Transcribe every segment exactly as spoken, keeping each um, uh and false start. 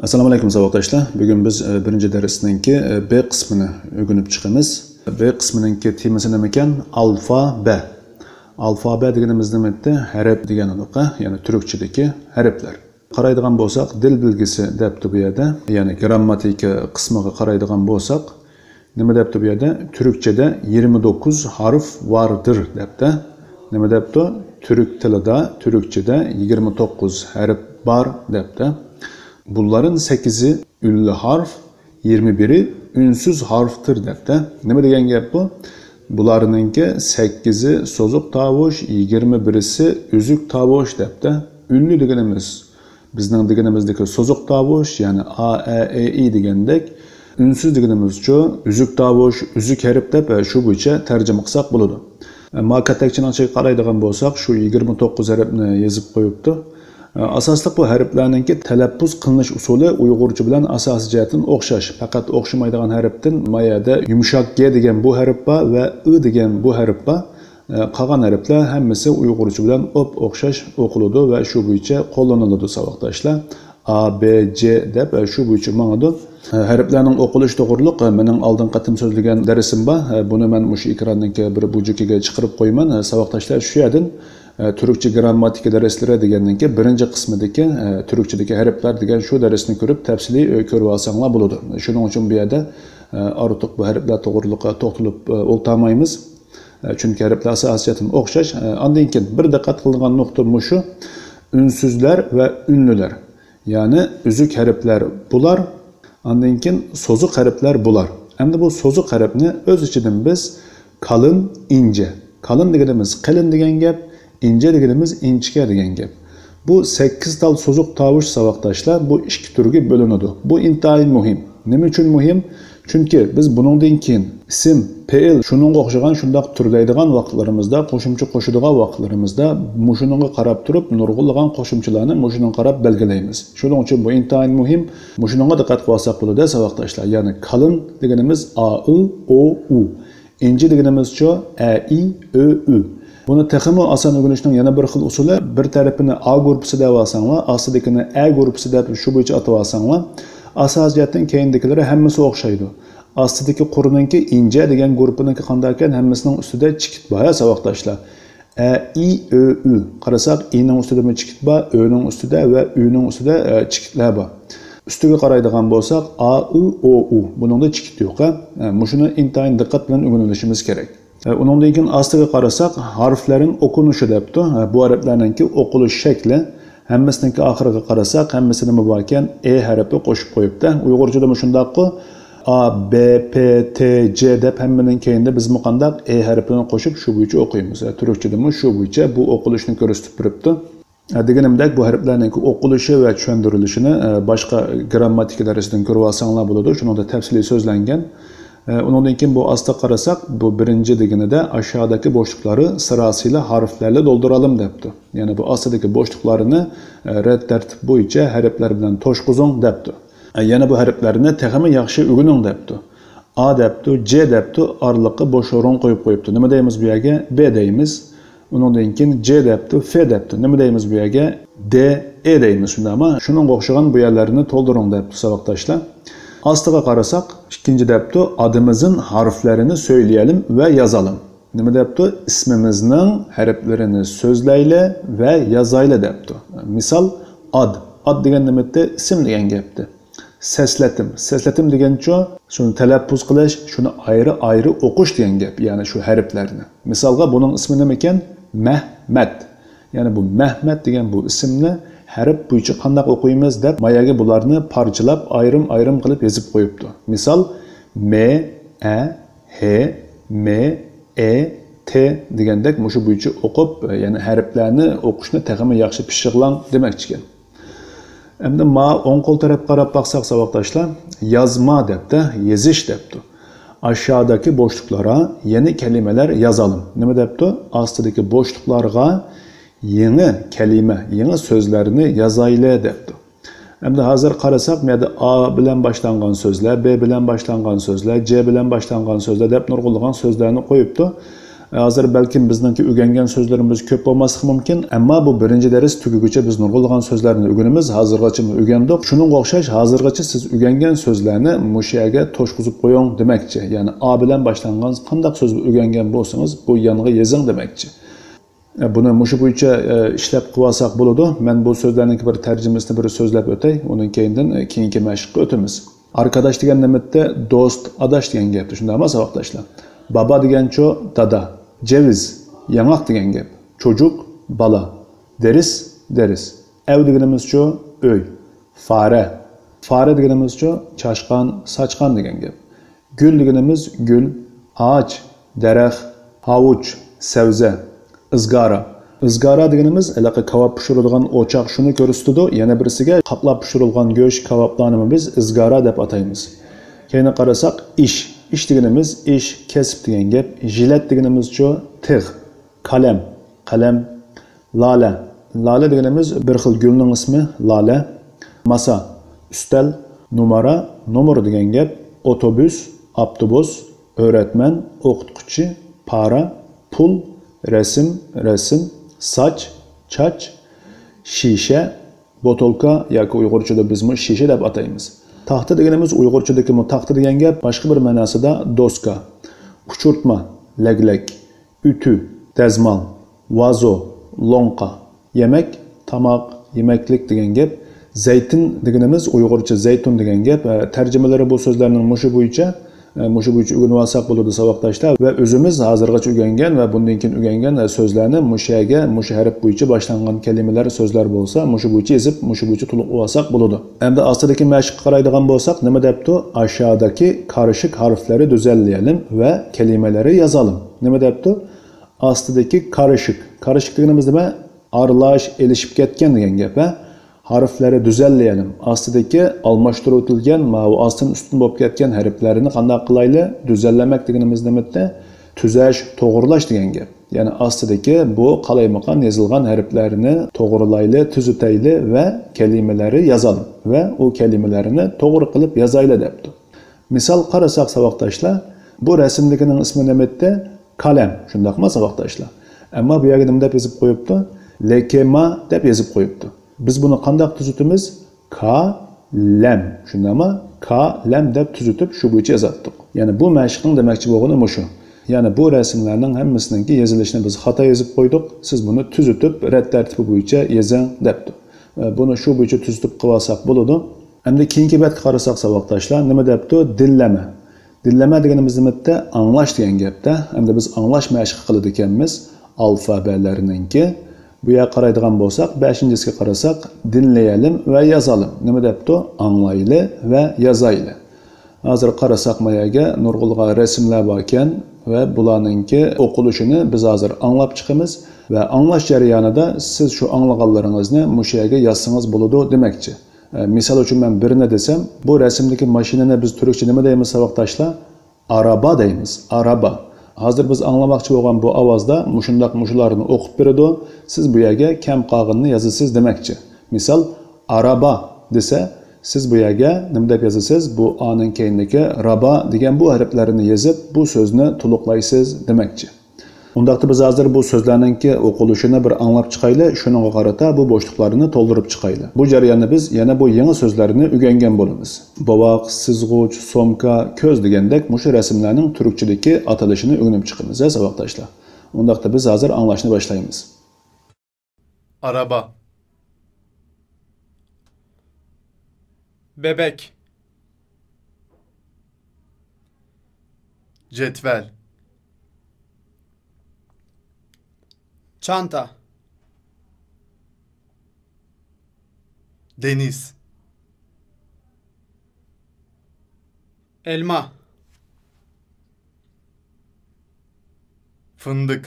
ئەسسالامۇ ئەلەيكۇم ساۋاقداشلار. بۈگۈن بىز، ئە، بىرىنچى دەرسنىڭكى، ئە، ب قىسمىنى ئۆگىنىپ چىقىمىز. ب قىسمىنىڭكى تېمىسى نېمىكەن؟ ئالفابە. ئالفابە دېگىنىمىز نېمە ئىدى؟ ھەرپ دېگەن ئۇنىقى، يەنى تۈركچىدىكى ھەرپلەر. قارايدىغان بولساق، دىل بىلگىسى دەپتۇ بۇ يەردە. يەنى گرامماتىكا قىسمىغا قارايدىغان بولساق، نېمە دەپتۇ بۇ يەردە؟ تۈركچىدە يىگىرمە توققۇز ھارف ۋاردىر دەپتە. نېمە دەپتۇ؟ تۈرك تىلىدا، تۈركچىدە يىگىرمە توققۇز ھەرپ بار دەپتە. بۇلارنىڭ سەككىزى ئۈنلۈك ھارپ، يىگىرمە بىرى ئۈنسىز ھارپتىر دەپتە. نېمە دېگەن گەپ بۇ؟ بۇلارنىڭكى سەككىزى سوزۇق تاۋۇش، يىگىرمە بىرىسى ئۈزۈك تاۋۇش دەپتە. ئۈنلۈك دېگىنىمىز بىزنىڭ دېگىنىمىزدىكى سوزۇق تاۋۇش، يەنى ئا، ئە، ئې، ئى دېگەندەك، ئۈنسىز دېگىنىمىزچۇ، ئۈزۈك تاۋۇش، ئۈزۈك ھەرپ دەپ، ئە، شۇ بويىچە تەرجىمە قىلساق بولىدۇ. ئە، ما كاتەكچىنىڭ ئىچىگە قارايدىغان بولساق، شۇ يىگىرمە توققۇز ھەرپنى يېزىپ قويۇپتۇ. ئە، ئاساسلىق بۇ ھەرپلەرنىڭكى تەلەپپۇز قىلىنىش ئۇسۇلى ئۇيغۇرچە بىلەن ئاساسىي جەھەتتىن ئوخشاش. پەقەت ئوخشىمايدىغان ھەرپتىن ما يەردە يۇمشاق گە دېگەن بۇ ھەرپ بار ۋە ئى دېگەن بۇ ھەرپ بار. ئە، قالغان ھەرپلەر ھەممىسى ئۇيغۇرچە بىلەن ئوپئوخشاش ئوقۇلىدۇ ۋە شۇ بويىچە قوللىنىلىدۇ ساۋاقداشلار. ئا، بې، جې دەپ، ئە، شۇ بويىچە ماڭىدۇ. ئە، ھەرپلەرنىڭ ئوقۇلۇشى توغرۇلۇق، ئە، مېنىڭ ئالدىنقى قېتىم سۆزلىگەن دەرسىم بار. ئە، بۇنى مەن مۇشۇ ئېكراننىڭكى بىر بۇجىكىگە چىقىرىپ قويىمەن. ئە، ساۋاقداشلار شۇ يەردىن، ئە، تۈركچە گرامماتىكا دەرسلىرى دېگەننىڭكى بىرىنچى قىسمىدىكى، ئە، تۈركچىدىكى ھەرپلەر دېگەن شۇ دەرسنى كۆرۈپ تەپسىلىي، ئە، كۆرۈۋالساڭلار بولىدۇ. شۇنىڭ ئۈچۈن بۇ يەردە، ئە، ئارتۇق بۇ ھەرپلەر توغرۇلۇق، ئە، توختىلىپ، ئە، ئولتۇرمايمىز. ئە، چۈنكى ھەرپلەر ئاساسىي جەھەتتىن ئوخشاش. ئە، ئاندىن كېيىن بىر دىققەت قىلىدىغان نۇقتا مۇشۇ. ئۈنسىزلەر ۋە ئۈنلۈلەر. يەنى ئۈزۈك ھەرپلەر بۇلار، ئاندىن كېيىن سوزۇق ھەرپلەر بۇلار. ئەمدى بۇ سوزۇق ھەرپنى ئۆز ئىچىدىن بىز كالىن، ئىنجە. كالىن دېگىنىمىز قېلىن دېگەن گەپ، ئىنجە دېگىنىمىز ئىنچىكە دېگەن گەپ. بۇ سەككىز تال سوزۇق تاۋۇش ساۋاقداشلار بۇ ئىككى تۈرگە بۆلۈنىدۇ. بۇ ئىنتايىن مۇھىم. نېمە ئۈچۈن مۇھىم؟ چۈنكى بىز بۇنىڭدىن كېيىن ئىسىم، پېئىل، شۇنىڭغا ئوخشىغان شۇنداق تۈرلەيدىغان ۋاقىتلىرىمىزدا، قوشۇمچە قوشىدىغان ۋاقىتلىرىمىزدا مۇشۇنىڭغا قاراپ تۇرۇپ نۇرغۇنلىغان قوشۇمچىلارنى مۇشۇنىڭغا قاراپ بەلگىلەيمىز. شۇنىڭ ئۈچۈن بۇ ئىنتايىن مۇھىم. مۇشۇنىڭغا دىققەت قىلىۋالساق بولىدۇ ساۋاقداشلار. يەنى كالىن دېگىنىمىز ئا، ئى، ئو، ئۇ. ئىنجە دېگىنىمىزچۇ؟ ئە، ئى، ئۆ، ئۈ. بۇنى تېخىمۇ ئاسان ئۆگىنىشنىڭ يەنە بىر خىل ئۇسۇلى، بىر تەرىپىنى ئا گۇرۇپپىسى دەپ ئالساڭلار، ئاستىدىكىنى ئە گۇرۇپپىسى دەپ شۇ بويىچە ئاتىۋالساڭلار، ئاساسىي جەھەتتىن كەينىدىكىلىرى ھەممىسى ئوخشايدۇ. ئاستىدىكى قۇرنىڭكى، ئىنجە دېگەن گۇرۇپپىنىڭكى قانداق ئىكەن؟ ھەممىسىنىڭ ئۈستىدە چېكىت بار ھە ساۋاقداشلار. ئە، ئى، ئۆ، ئۈ. قارىساق، ئىنىڭ ئۈستىدىمۇ چېكىت بار، ئۆنىڭ ئۈستىدە ۋە ئۈنىڭ ئۈستىدە، ئە، چېكىتلەر بار. ئۈستىگە قارايدىغان بولساق، ئا، ئۇ، ئو، ئۇ. بۇنىڭدا چېكىت يوق ھە. ئە، مۇشۇنى ئىنتايىن دىققەت بىلەن ئۆگىنىۋېلىشىمىز كېرەك. ئە، ئۇنىڭدىن كېيىن ئاستىغا قارىساق، ھارپلارنىڭ ئوقۇلۇشى دەپتۇ. ئە، بۇ ھەرپلەرنىڭكى ئوقۇلۇش شەكلى. ھەممىسىنىڭكى ئاخىرىغا قارىساق، ھەممىسىدە نېمە باركەن؟ ئې ھەرپى قوشۇپ قويۇپتۇ. ئۇيغۇرچىدىمۇ شۇنداققۇ؟ ئا، بې، پې، تې، جې دەپ ھەممىنىڭ كەينىدە بىزمۇ قانداق؟ ئې ھەرپىنى قوشۇپ شۇ بويىچە ئوقۇيمىز. ئە، تۈركچىدىمۇ شۇ بويىچە بۇ ئوقۇلۇشنى كۆرسىتىپ بېرىپتۇ. ئە، دېگىنىمدەك، بۇ ھەرپلەرنىڭكى ئوقۇلۇشى ۋە چۈشەندۈرۈلۈشىنى، ئە، باشقا گرامماتىكا دەرسىدىن كۆرۈۋالساڭلار بولىدۇ. شۇنىڭدا تەپسىلىي سۆزلەنگەن. ئە، ئۇنىڭدىن كېيىن بۇ ئاستىغا قارىساق، بۇ بىرىنچى دېگىنىدە ئاشادىكى بوشلۇقلارنى سىراسىيلا ھارپلارلا دولدۇرالىم دەپتۇ. يەنى بۇ ئاستىدىكى بوشلۇقلارنى، ئە، رەت تەرتىپ بويىچە ھەرپلەر بىلەن توشقۇزۇڭ دەپتۇ. ئە، يەنە بۇ ھەرپلەرنى تېخىمۇ ياخشى ئۆگىنىڭ دەپتۇ. ئا دەپتۇ، جې دەپتۇ، ئارىلىققا بوش ئورۇن قويۇپ قويۇپتۇ. نېمە دەيمىز بۇ يەرگە؟ بې دەيمىز. ئۇنىڭدىن كېيىن جې دەپتۇ، فې دەپتۇ. نېمە دەيمىز بۇ يەرگە؟ دې، ئې دەيمىز، شۇنداقمۇ؟ شۇنىڭغا ئوخشىغان بۇ يەرلەرنى تولدۇرۇڭ دەپتۇ ساۋاقداشلار. ئاستىغا قارىساق، ئىككىنچى دەپتۇ، ئادىمىزنىڭ ھارپلىرىنى سۆيلىيەلىم ۋە يازالىم. نېمە دەپتۇ؟ ئىسمىمىزنىڭ ھەرپلىرىنى سۆزلەيلى ۋە يازايلى دەپتۇ. مىسال، ئاد. ئاد دېگەن نېمە ئىدى؟ ئىسىم دېگەن گەپتى. سەسلەتىم. سەسلەتىم دېگەنچۇ، شۇنى تەلەپپۇز قىلىش، شۇنى ئايرى-ئايرى ئوقۇش دېگەن گەپ، يەنى شۇ ھەرپلەرنى. مىسالغا، بۇنىڭ ئىسمى نېمىكەن؟ مەھمەت. يەنى بۇ مەھمەت دېگەن بۇ ئىسىمنى ھەرپ بويىچە قانداق ئوقۇيمىز دەپ، ما يەرگە بۇلارنى پارچىلاپ، ئايرىم-ئايرىم قىلىپ يېزىپ قويۇپتۇ. مىسال، مې، ئە، ھې، مې، ئې، تې دېگەندەك مۇشۇ بويىچە ئوقۇپ، يەنى ھەرپلەرنى ئوقۇشنى تېخىمۇ ياخشى پىششىقلاڭ دېمەكچىكەن. ئەمدى ما ئوڭ قول تەرەپكە قاراپ باقساق، ساۋاقداشلار، يازما دەپتۇ، يېزىش دەپتۇ. ئاشادىكى بوشلۇقلارغا يېڭى كەلىمىلەر يازالىم. نېمە دەپتۇ؟ ئاستىدىكى بوشلۇقلارغا يېڭى كەلىمە، يېڭى سۆزلەرنى يازايلى دەپتۇ. ئەمدى ھازىر قارىساق، بۇ يەردە ئا بىلەن باشلانغان سۆزلەر، بې بىلەن باشلانغان سۆزلەر، جې بىلەن باشلانغان سۆزلەر دەپ نۇرغۇنلىغان سۆزلەرنى قويۇپتۇ. ھازىر بەلكىم بىزنىڭكى ئۆگەنگەن سۆزلىرىمىز كۆپ بولماسلىقى مۇمكىن، ئەمما بۇ بىرىنچى دەرس تۈگىگۈچە بىز نۇرغۇنلىغان سۆزلەرنى ئۆگىنىمىز، ھازىرغىچە ئۆگەندۇق. شۇنىڭغا ئوخشاش، ھازىرغىچە سىز ئۆگەنگەن سۆزلەرنى مۇشۇ يەرگە توشقۇزۇپ قويۇڭ دېمەكچى. يەنى ئا بىلەن باشلانغان قانداق سۆزنى ئۆگەنگەن بولسىڭىز، بۇ يانغا يېزىڭ دېمەكچى. بۇنى مۇشۇ بويىچە، ئە، ئىشلەپ قىلىۋالساق بولىدۇ. مەن بۇ سۆزلەرنىڭكى بىر تەرجىمىسىنى، بىر سۆزلەپ ئۆتەي. ئۇنىڭ كەينىدىن، ئە، كېيىنكى مەشىققە ئۆتىمىز. ئاركىداش دېگەن نېمىتتى؟ دوست، ئاداش دېگەن گەپتە. شۇنداقمۇ، ساۋاقداشلار؟ بابا دېگەنچۇ؟ دادا. جەۋىز، ياڭاق دېگەن گەپ. چوجۇق، بالا. دېرىس، دېرىس. ئەۋ دېگىنىمىزچۇ؟ ئۆي. فارە. فارە دېگىنىمىزچۇ؟ چاشقان، ساچقان دېگەن گەپ. گۈل دېگىنىمىز گۈل، ئاچ، دەرەخ، ھاۋۇچ، سەۋزە. ئىزگارا. ئىزگارا دېگىنىمىز ھېلىقى كاۋاپ پىشۇرىدىغان ئوچاق شۇنى كۆرسىتىدۇ. يەنە بىرسىگە قاپلاپ پىشۇرۇلغان گۆش، كاۋاپلارنىمۇ بىز ئىزگارا دەپ ئاتايمىز. كېيىن قارىساق، ئىش. ئىش دېگىنىمىز ئىش، كەسىپ دېگەن گەپ. ژىلەت دېگىنىمىزچۇ؟ تىغ. قەلەم، قەلەم. لالە. لالە دېگىنىمىز بىر خىل گۈلنىڭ ئىسمى، لالە. ماسا، ئۈستەل. نومۇرا، نومۇر دېگەن گەپ. ئوتوبۇس، ئاپتوبۇس. ئۆرەتمەن، ئوقۇتقۇچى. پارا، پۇل. رەسىم، رەسىم. ساچ، چاچ. شىشە، بوتۇلكا ياكى ئۇيغۇرچىدا بىزمۇ شىشە دەپ ئاتايمىز. تاختا دېگىنىمىز ئۇيغۇرچىدىكىمۇ تاختا دېگەن گەپ، باشقا بىر مەناسىدا دوسكا، ئۇچۇرتما، لەگلەك، ئۈتۈ، دەزمال، ۋازو، لوڭقا، يەمەك، تاماق، يېمەكلىك دېگەن گەپ. زەيتۇن دېگىنىمىز ئۇيغۇرچە زەيتۇن دېگەن گەپ. ئە، تەرجىمىلىرى بۇ سۆزلەرنىڭ مۇشۇ بويىچە. ئە، مۇشۇ بويىچە ئۆگىنىۋالساق بولىدۇ، ساۋاقداشلار. ۋە ئۆزىمىز ھازىرغىچە ئۆگەنگەن ۋە بۇندىن كېيىن ئۆگەنگەن، ئە، سۆزلەرنى مۇشۇ يەرگە، مۇشۇ ھەرپ بويىچە باشلانغان كەلىمىلەر، سۆزلەر بولسا مۇشۇ بويىچە يېزىپ، مۇشۇ بويىچە تولۇقلىۋالساق بولىدۇ. ئەمدى ئاستىدىكى مەشىققە قارايدىغان بولساق، نېمە دەپتۇ؟ ئاشادىكى كارىشىك ھارپلىرى دۈزەللىيەلىم ۋە كەلىمىلەرنى يازالىم. نېمە دەپتۇ؟ ئاستىدىكى كارىشىك. كارىشىك دېگىنىمىز نېمە؟ ئارىلاش، ئېلىشىپ كەتكەن دېگەن گەپ، ھە؟ ھارپلىرى دۈزەللىيەلىم. ئاستىدىكى ئالماشتۇرۇۋېتىلگەن، ماۋۇ ئاستىن ئۈستۈن بولۇپ كەتكەن ھەرپلەرنى قانداق قىلايلى؟ دۈزەللىمەك دېگىنىمىز نېمىتتى؟ تۈزەش، توغرىلاش دېگەن گەپ. يەنى ئاستىدىكى بۇ قالايمىقان يېزىلغان ھەرپلەرنى توغرىلايلى، تۈزىتەيلى ۋە كەلىمىلەرنى يازالىم ۋە ئۇ كەلىمىلەرنى توغرا قىلىپ يازايلى دەپتۇ. مىسال قارىساق، ساۋاقداشلار، بۇ رەسىمدىكىنىڭ ئىسمى نېمىتتى؟ قەلەم. شۇنداقمۇ، ساۋاقداشلار؟ ئەمما بۇ يەرگە نېمە دەپ يېزىپ قويۇپتۇ؟ لەكما دەپ يېزىپ قويۇپتۇ. بىز بۇنى قانداق تۈزىتىمىز؟ كالەم. شۇنداقمۇ؟ كالەم دەپ تۈزىتىپ، شۇ بويىچە يازاتتۇق. يەنى بۇ مەشىقنىڭ دېمەكچى بولغىنى مۇشۇ. يەنى بۇ رەسىملەرنىڭ ھەممىسىنىڭكى يېزىلىشىنى بىز خاتا يېزىپ قويدۇق. سىز بۇنى تۈزىتىپ، رەت تەرتىپى بويىچە يېزىڭ دەپتۇ. ئە، بۇنى شۇ بويىچە تۈزىتىپ قىلىۋالساق بولىدۇ. ئەمدى كېيىنكى بەتكە قارىساق، ساۋاقداشلار، نېمە دەپتۇ؟ دىللەمە. دىللەمە دېگىنىمىز نېمىتتە؟ ئاڭلاش دېگەن گەپتە. ئەمدى بىز ئاڭلاش مەشىقى قىلىدىكەنمىز. ئالفابەلەرنىڭكى. بۇ يەرگە قارايدىغان بولساق، بەشىنچىسىگە قارىساق، دىنلىيەلىم ۋە يازالىم. نېمە دەپتۇ؟ ئاڭلايلى ۋە يازايلى. ھازىر قارىساق، ما يەرگە نۇرغۇنلىغان رەسىملەر باركەن ۋە بۇلارنىڭكى ئوقۇلۇشىنى بىز ھازىر ئاڭلاپ چىقىمىز ۋە ئاڭلاش جەريانىدا سىز شۇ ئاڭلىغانلىرىڭىزنى مۇشۇ يەرگە يازسىڭىز بولىدۇ دېمەكچى. ئە، مىسال ئۈچۈن مەن بىرنى دېسەم، بۇ رەسىمدىكى ماشىنىنى بىز تۈركچە نېمە دەيمىز، ساۋاقداشلار؟ ئارابا دەيمىز، ئارابا. ھازىر بىز ئاڭلىماقچى بولغان بۇ ئاۋازدا مۇشۇنداق مۇشۇلارنى ئوقۇپ بېرىدۇ، سىز بۇ يەرگە كەم قالغىنىنى يازىسىز دېمەكچى. مىسال، ئارابا دېسە، سىز بۇ يەرگە نېمە دەپ يازىسىز؟ بۇ ئانىڭ كەينىدىكى رابا دېگەن بۇ ھەرپلەرنى يېزىپ، بۇ سۆزنى تولۇقلايسىز دېمەكچى. ئۇنداقتا بىز ھازىر بۇ سۆزلەرنىڭكى ئوقۇلۇشىنى بىر ئاڭلاپ چىقايلى، شۇنىڭغا قارىتا بۇ بوشلۇقلارنى تولدۇرۇپ چىقايلى. بۇ جەرياندا بىز يەنە بۇ يېڭى سۆزلەرنى ئۆگەنگەن بولىمىز. بوۋاق، سىزغۇچ، سومكا، كۆز دېگەندەك مۇشۇ رەسىملەرنىڭ تۈركچىدىكى ئاتىلىشىنى ئۆگىنىپ چىقىمىز، ھە، ساۋاقداشلار. ئۇنداقتا بىز ھازىر ئاڭلاشنى باشلايمىز. ئارابا. بەبەك. جەتۋەل. چانتا. دېنىز. ئەلما. فىندىق.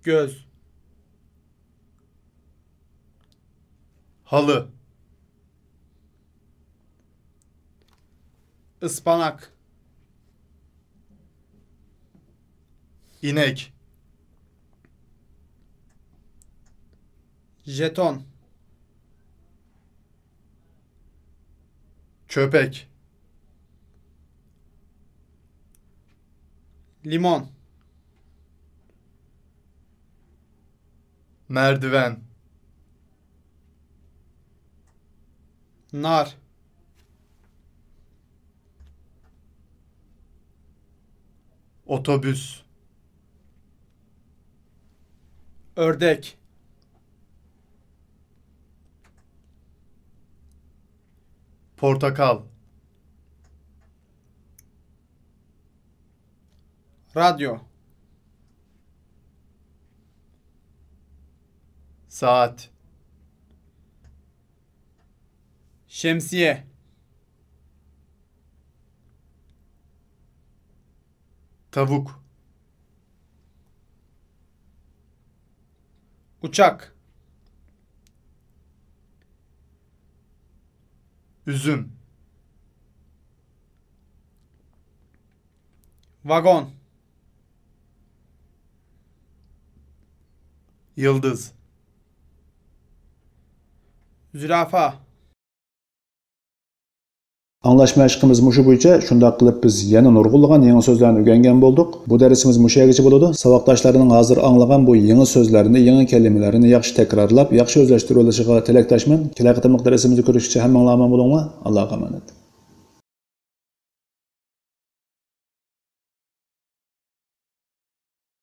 كۆز. ھالا. ئىسپاناك. ئىنەك. ژېتون. كۆپەك. لىمون. مەردىۋەن. نار. ئوتوبۇس. ئۆردەك. پورتاكال. رادىيو. سائەت. شەمسىيە. تاۋۇك. ئۇچاق. ئۈزۈم. ۋاگون. يىلدىز. زۇرافا. ئاڭلاش مەشقىمىز مۇشۇ بويىچە. شۇنداق قىلىپ بىز يەنە نۇرغۇنلىغان يېڭى سۆزلەرنى ئۆگەنگەن بولدۇق. بۇ دەرسىمىز مۇشۇ يەرگىچە بولىدۇ. ساۋاقداشلارنىڭ ھازىر ئاڭلىغان بۇ يېڭى سۆزلەرنى، يېڭى كەلىمىلەرنى ياخشى تەكرارلاپ، ياخشى ئۆزلەشتۈرۈۋېلىشىغا تىلەكداشمەن. كېلەر قېتىملىق دەرسىمىزدە كۆرۈشكىچە ھەممىڭلار ئامان بولۇڭلار. ئاللاغا ئامانەت.